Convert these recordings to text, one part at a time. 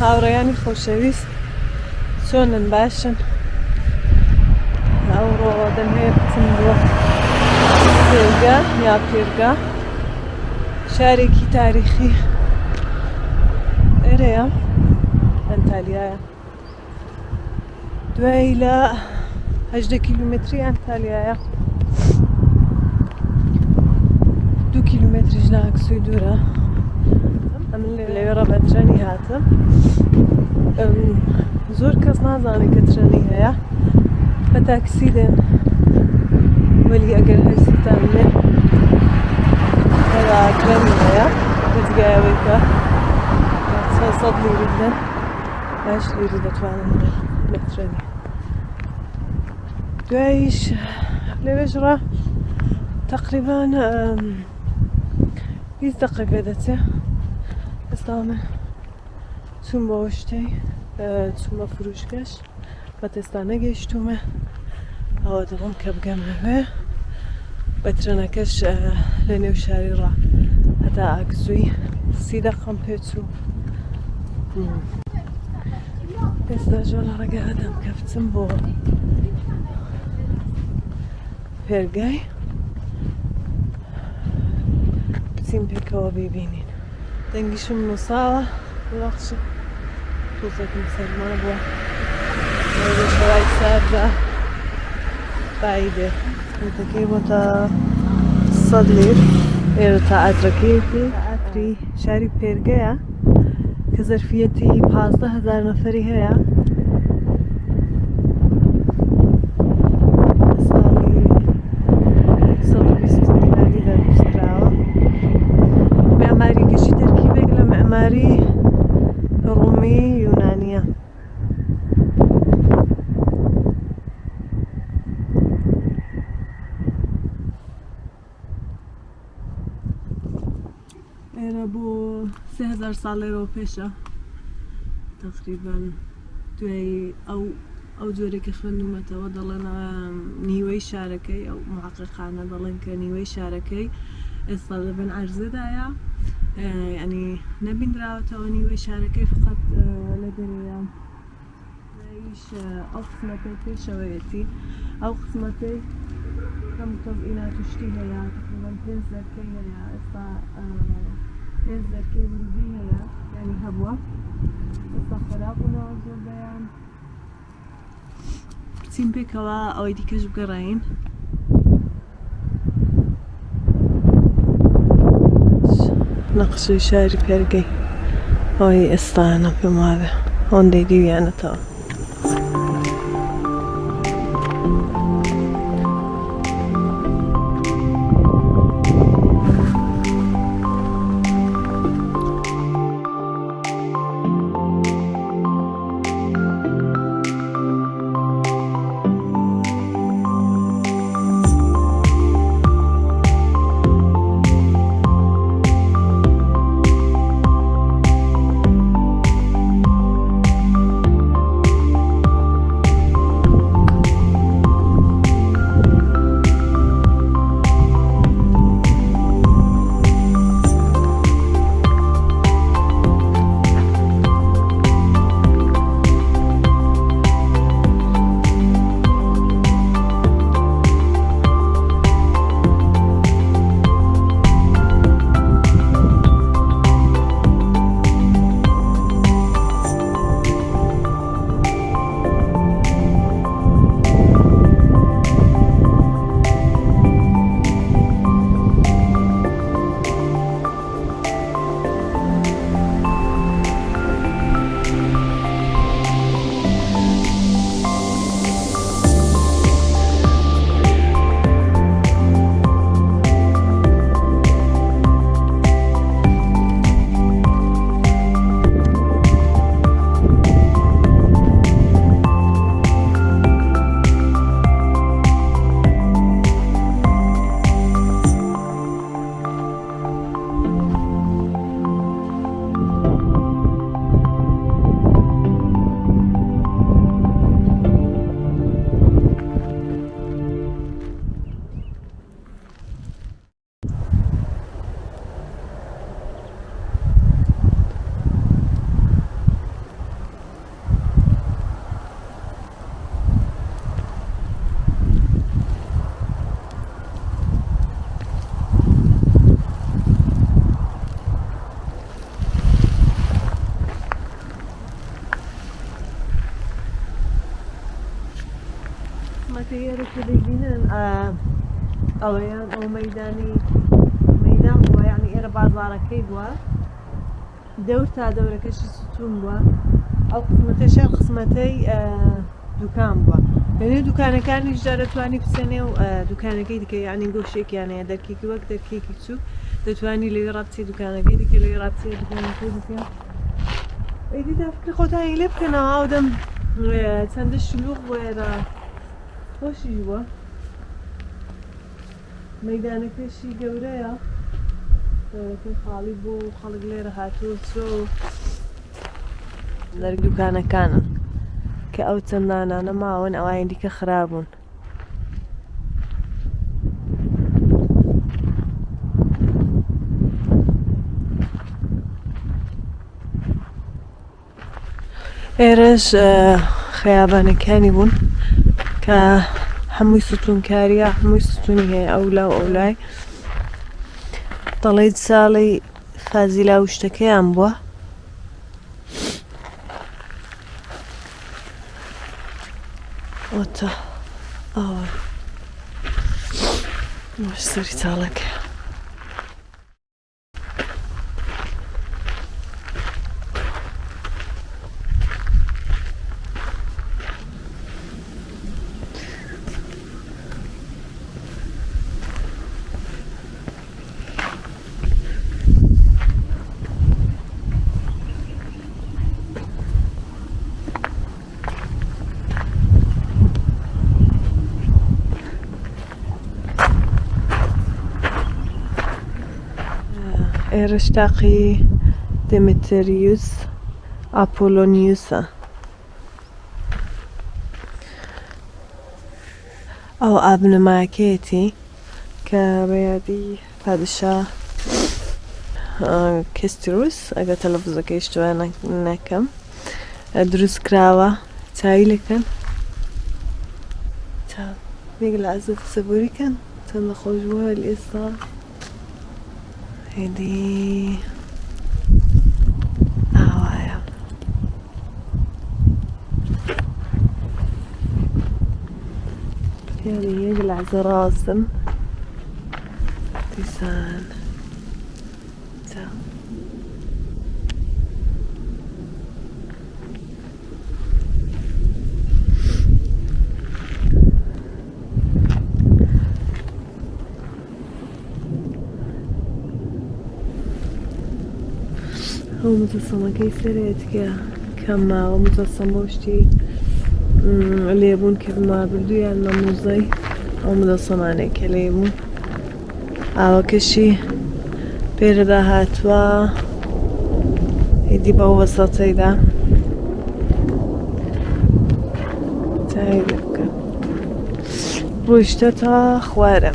هاوڕێیانی خۆشەویست چۆنن باشن ئەوڕۆ دەمهەیە بچم بۆ پێرگە یا پێرگا شارێکی تاریخی ئێرەیە ئەنتالیایە دوایی لە هەژدە کیلومتری ئەنتالیایە دوو کیلومتریش لە ئاکسوی دوورە ئەمن لەوێ ڕە بە ترەنی هاتم زۆر کەس نازانێت کە ترەنی هەیە بە تاکسی دێن وەلی ئەگەر هەرسیتان لێ هەرا ترەنی هەیە دەزگایەوەی کە چەند سەد لیری بدەن باش لیری دەتوانن بە ترەنی دواییش لەوێش ڕا تقریبان 20 دقیقە پێدەچێ ئێستا من چووم بۆ شتەی چوومە فروشگەش بە تێستا نەگەیشتوومە ئەوە دەڵم کە بگەمەوێ بە ترەنەکەش لە نێو شاری ڕا هەتا ئاکسوی سی دەقەم پێچوو ئێستا ژۆ لە ڕێگا ئەدەم کە بچم بۆ پێرگای بچین پێکەوە بیبینین دەنگیشم نووساوە ببەخشن تۆزێکم سەرما بووە شەوای ساردا بایی دێ پێتەکەی بۆتە سەد لیر ئێرە تەئاترەکەیەتی تەئاتری شاری پێرگەیە کە زەرفیەتی 15 هەزار نەفەری هەیە ساڵی 120 میلادیدا دروستکراوە معماریکەشی تەرکیبێک لە معماری ڕومی یونانیە ئێرە بۆ 3000 ساڵ لێرەوە پێشە تقریبا دوای ئەو ئەو جۆرێک کە خوێندومەتەوە دەڵێن نیوەی شارەکەی ئەو محققانە دەڵێن کە نیوەی شارەکەی ئێستا لە بن عەرزەدایە ینی نەبیندراوەتەوە نیوەی شارەکەی فقط لە دەرەیە ئیش ئەو قسمەتەی پێشەوەیەتی ئەو قسمەتەی کەم تەزئینات و شتی هەیە تقریبا پێنج دەرکەی هەیە ئێستا پێنج دەرکەی وردی هەیە ینی هەبووە ئێستا خەراپ بوونەوە زۆربەیان بچین پێکەوە ئەوەی دیکەش بگەڕین نەقشەی شاری پێرگەی ئەوەی ئێستانە پێم وابێ ئەوەندەی دیویانەتەوە. قسمەتەی ئێرە کە دەیبینن ئەوەیان ئەو مەدانی مەدان بووە یعنی ئێرە بازارەکەی بووە دەور تا دەورەکەشی ستون بووە ئەو قسمەتەشیان قسمەتەی دوکان بووە لەنێو دوکانەکانیشدا دەتوانی بچە نێو دوکانەکەی دیکە یعنی گۆشێکیان هەیە دەرکێکی وەک دەرکێکی چوو دەتوانی لەوێ ڕابچی دوکانەکەی دیکە لەوێ ڕابچێ دوکانەکەی دیکە ئیدی تا فکری خۆتان لێ بکەنەوە ئەو دەم چەندە شلوغ بووە ئێرە خۆشیش بووە مەیدانەکەشی گەورەیە دەورەکەی خاڵی بوو و خەڵک لێرە هاتووە چۆ دەرگ دوکانەکانن کە ئەو چەندانانە ماون ئەوانی دیکە خرابوون. ئێرەش خەیابانەکانی بوون کە هەمووی ستونکاریە هەمووی ستونی هەیە ئەو لا و ئەو لای دەڵێیت ساڵی فازیلا و شتەکەیان بووە. ئەوەتا ئاوا سەری چاڵەکەیە. ئێرەش تاقی دێمتریوس ئاپۆلۆنیوسە. ئەو ئابنەمایەکەیەتی کە بە یادی پادشا کستروس ئەگەر تەلەفزەکەی اشتباه نەکەم دروست کراوە چاوی لەکەن یەک لەعزە تەسەوری کەن چەندە خۆش بووە ئێستا هێدی ئاوایە یعنی یەک لەعزە ڕاستن دیسان تا ئەو مجەسەمەکەی سەرێت کە کەم ماوە مجەسەمە و شتی لێبوون کە مابردوویان لە موزەی ئەو مجەسەمانەی کە لێبوون ئاوەکەشی پێرەدا هاتووە ئیدی بەو وەسەتەیدا چاوی لێ بکە ڕۆیشتە تا خوارە.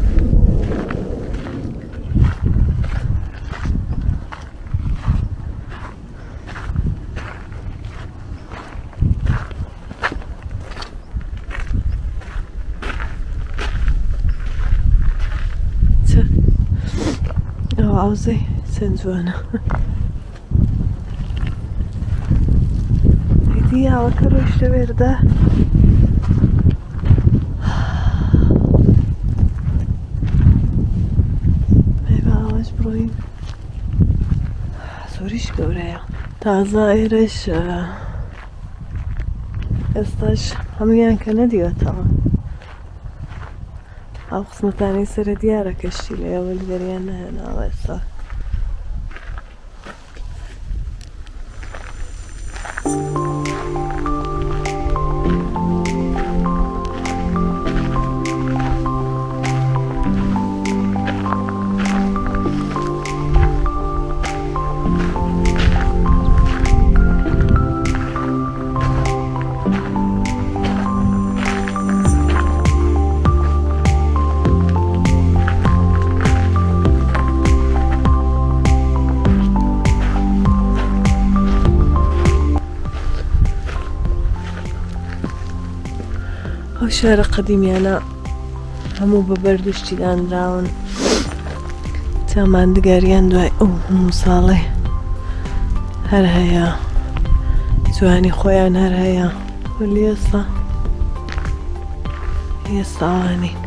ئەو عەوزەی چەند جوانە. ئیدی ئاوەکە ڕۆیشتە وێردە. ئاواش بڕۆین زۆریش گەورەیە تازە ئێرەش ئێستاش هەمویان کە نەدیوەتەوە ئەو قسمەتانەی سەرە دیارە کەشتی لێوە دەریان نەهێناوە ئێستا. ئەو شارە قەدیمیانە هەموو بە بەرد و شتی دانراون تا ماندگاریان دوای ئەو هەموو ساڵێ هەر هەیە جوانی خۆیان هەر هەیە وەلی ئێستا. ئێستاوانین.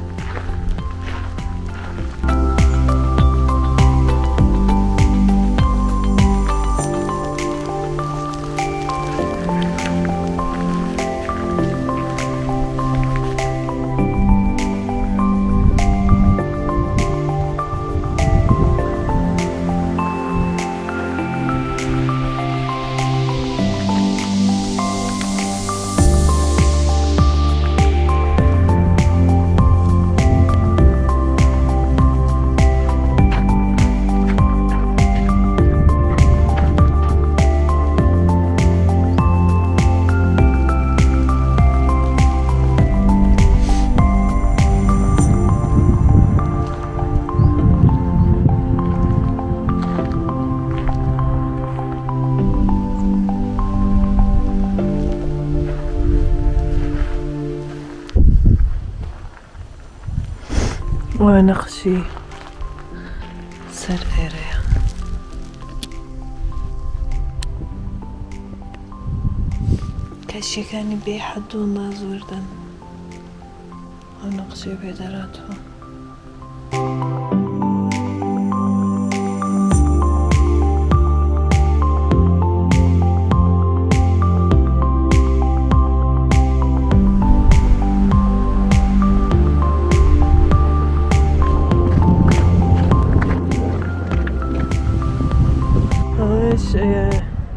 وە نەخشی سەر ئێرەیە. کەشیەکانی بێ حەد و ناز وردن. ئەو نەقشەی پێ دەراتوە. ئەوەش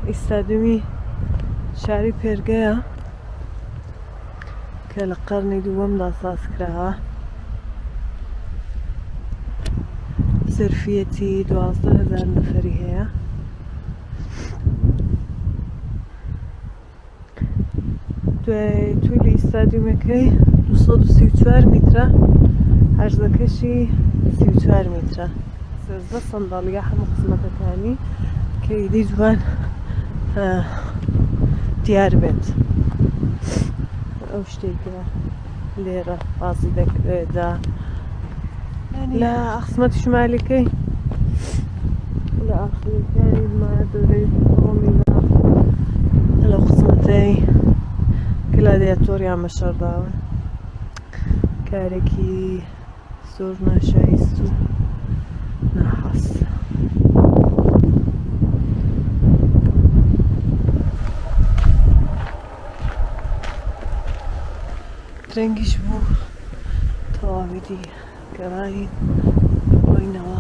ئیستادیومی شاری پێرگەیە. کە لە قەرنی دووەمدا ساز کراوە زەرفیەتی 12 هەزار نەفەری هەیە. دوای تولی ستادیومەکەی 234 میترە، عەرزەکەشی 34 میترە. 13 سەنداڵیە هەموو قسمەتەکانی کە ئیدی جوان دیار بێت. ئەو شتێک کە لێرە بازی دەکرێدا لە قسمەتی شمالەکەی لە ئاخرەکانی ما دەورەی ڕۆمیدا لەو قسمەتەی گلادیاتۆریان بەشەڕداون کارێکی زۆر ناشایست و ناحەز. درەنگیش بوو تەواوی دی گەڕاین ڕۆینەوە.